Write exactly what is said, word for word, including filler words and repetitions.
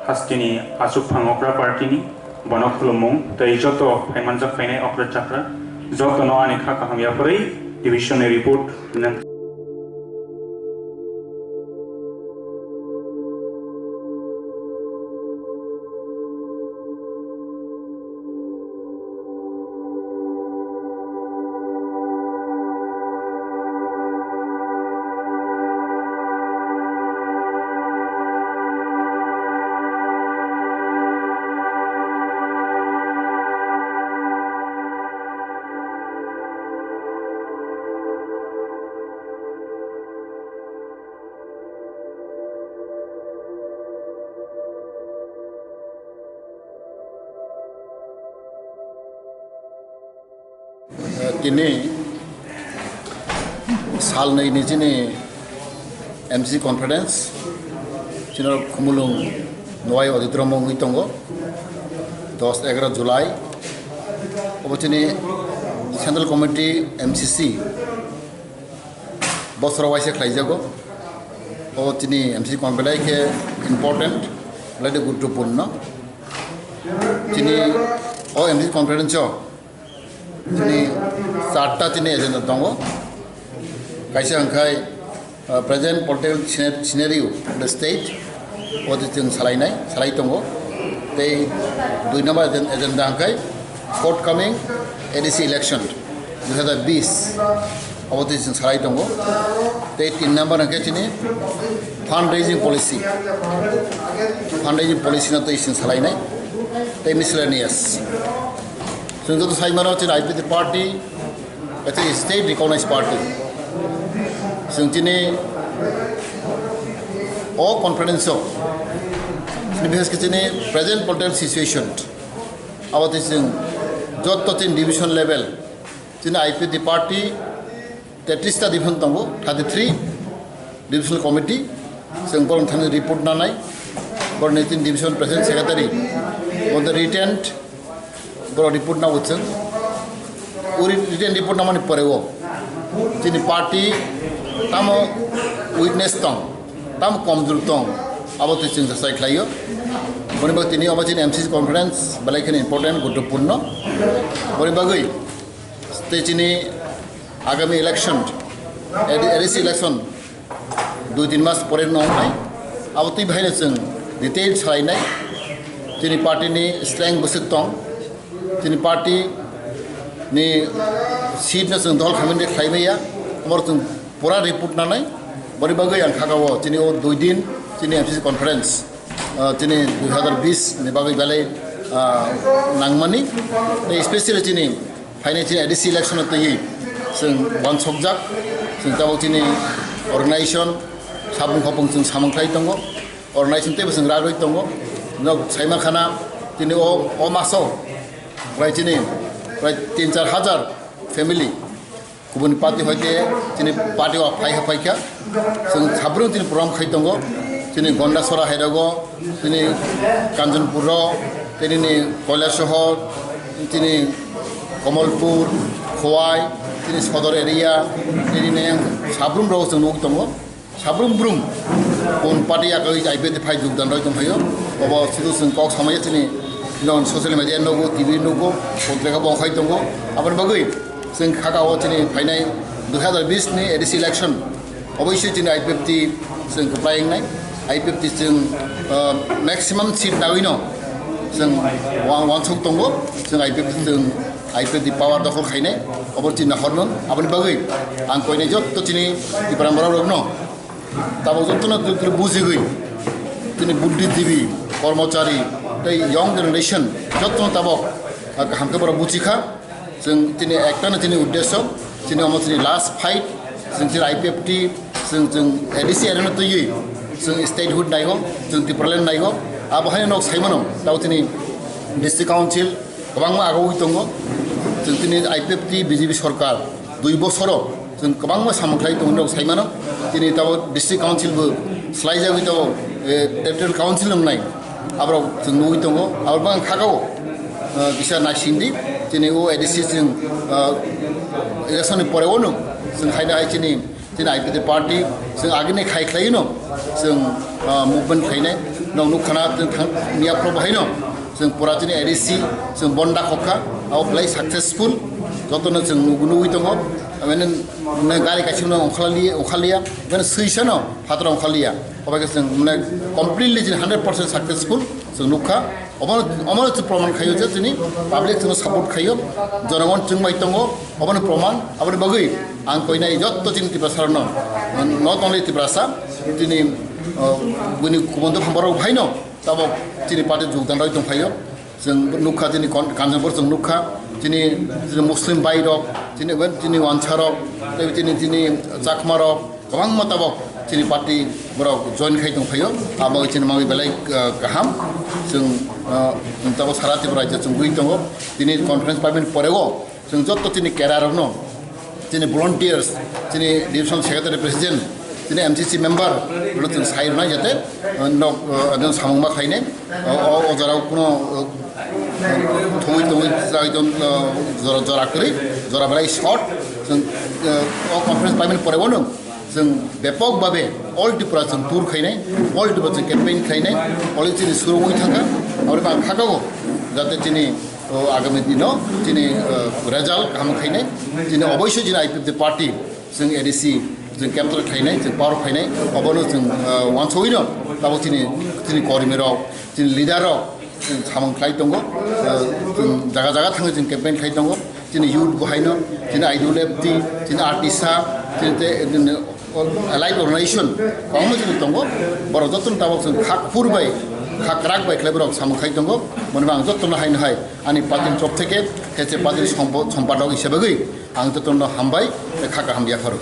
Hasteni aswk phang okra party ni, bono khulumung tei joto phaimanjak phainai okra chakra, jotono ani kha kaham yapharwi division ni report. Tini salnwi ni chini M C conference, chini Khumulwng Nwai auditorium wngwi tongo, dos egaroh July. Obo chini Central Committee M C C bosoro waisa khlaijago. O chini M C C conference belai khe important, belai khe guruttopurno. Chini o M C C conference o chini charta chini agenda tongo. Kaisa hwnkhe, uh, present political scena-, scenario of the state, o chwng salainai, salai tongo. Tei dui number agen-, agenda hwnkhe forthcoming A D C election dui hazar bis, abo twi chwng salai tongo. Tei tin number hwnkhe chini fundraising policy, fundraising policy no twi chwng salainai, tei miscellaneous. Chwng joto sai mano, chini I P F T party, kaisa state recognized party. Chwng chini o conference o, chini bises khe chini present political situation, abo twi chwng joto chini division level, chini I P F T party, Tetris ta division tongo, thirty three divisional committee, chwng borok thani report nanai, borok nitin division president secretary, borok written, borok report na uchung, uri written report namani pore o, chini party tamo weakness tong, tamo komjor tong, abo twi chwng jasai khlaio. Boni bagwi tini obo chini M C C conference belai kheno important, guruttopurno. Boni bagwi tei chini agami election, A D C election dui tin mas pore no wngnai. Abo twi bahaino chwng detail salainai. Chini party ni strength bwswk tong, chini party ni seat no chwng dol khaimani khlai maya, omo chwng pura report nanai. Boni bagwi ang khakao chini o dui din chini M C C conference, ah, chini dui hazar bis ni bagwi belai, ah, nangmani. Tei especially chini phainai chini A D C election o twiwi chwng uansukjak, chwng tabuk chini organization sabung khopung chwng samung khlai tongo, organization teibo chwng ragwi tongo. Nok saima khana chini o, o maso prai chini prai tin char hajar family kubun party hoite chini party o phai ha phaikha. Chwng sabrum chini program khai tongo, chini Gondasora hairogo, chini Kanchanpur ro, chini Kailasahar, chini Kamalpur, Khowai, chini Sodor area, chini sabrum ro chwng nugwi tongo. Sabrum brum, kun party ya kai I P F T phai jogdan roi tong phaio. Obo sudu chwng kok samaya chini, chini social media nugo, T V nugo, potrika bo khai tongo. Aboni bagwi chwng khakao chini phainai dui hazar bis ni A D C election. Oboisoi chini I P F T chwng kwplai wngnai. I P F T chwng, uh, maximum seat nagwino chwng wa-, wansuk tongo. Chwng I P F T chwng I P F T power dokhol khainai. Obo chini hormon. Aboni bagwi ang koinai jotto chini Tipra borok rokno tabok jotono twi twi bujigwi, chini buddhijibi, kormochari, tei young generation jotono tabok, ah, kaham khe borok buchikha. Chwng chini ektano chini uddesyo, chini omo chini last fight, chwng chini I P F T, chwng, chwng A D C arena twiwi, chwng statehood naigo, chwng Tipraland naigo. Abo haino nok saimano, tabok chini district council, kwbangma agogwi tongo. Chwng tini I P F T B J P sorkar dui bosoro chwng kwbangma samung khlai tongo, nok sai mano. Tini tabok district council bo swlaijagwi tabok, eh, territorial council wngnai. Aborok chwng nugwi tongo. Abo bang khakao, eh, kisa naisingdi. Tini o A D C chwng, eh, election ni pore ono chwng haino hai chini, chini I P F T party chwng agini khai khlaino chwng, eh, movement khlainai. Nong nukha na, chwng thang miya phoro bo haino chwng pura chini A D C chwng bonda khokha, abo belai successful, jotono chwng nug-, nugwi tongo. Aboni nang gari kaisa no ongkhorliya, ongkhorliya, aboni swisano phatar ongkhorliya. Obo khe chwng mane completely chini hundred percent successful chwng nukha. Omo, omo chwng proman khaio je chini public chwngno support khaio, jonogon chwng bai tongo, oboni proman, aboni bagwi ang koinai jotto chini Tiprasa rokno, not only Tiprasa, chini, uh, buini kubun dopha borok phaino tabok chini party jogdan rwi tongphaio. Chwng nukha chini kon-, Kanchanpur chwng nukha, chini, chini Muslim bai rok, chini, chini Wansa rok, tei chini, chini Chakma rok, kwbangma tabok chini party borok join khai tongphaio, abo chini mangwi belai, uh, kaham. Chwng, uh, tabok sara Tripura rajyo chwng bui tongo. Tini conference paiman poreo chwng jotto chini cadre rokno, chini volunteers, chini division secretary president, chini M C C member rokno chwng sai rwnai jate, uh, nok, uh, adon samung ma khainai. O, o, o jora kuno, uh, thumui thumui jora, uh, jora, jora kwrwi, jora belai short. Chwng, uh, o conference paiman poreo no chwng bepok babe all Tripura chwng tour khainai, all Tripura chwng campaign khainai, all chini surungwi thangkha, abo ang khakao jate chini, o, agami dino chini, o, result kaham khainai, chini oboisoi chini I P F T party chwng A D C chwng capture khainai, chwng power khainai, obono chwng, o, wansugwino tabok chini, chini kormi rok, chini leader rok, chwng samung khlai tongo, o, chwng jaga jaga thangwi chwng campaign khlai tongo. Chini youth bo haino, chini I W F T, chini artist sa, chini te, chini allied organization, kwbangma chini tongo. Borok jotono tabok chwng khak phur bai, khak rak bai khlai borok samung khai tongo. Moni ang jotono haino hai ani party ni top theke, hete party ni sompo-, sompadok hisabagwi ang jotono hambai, tei kha kaham yapharo.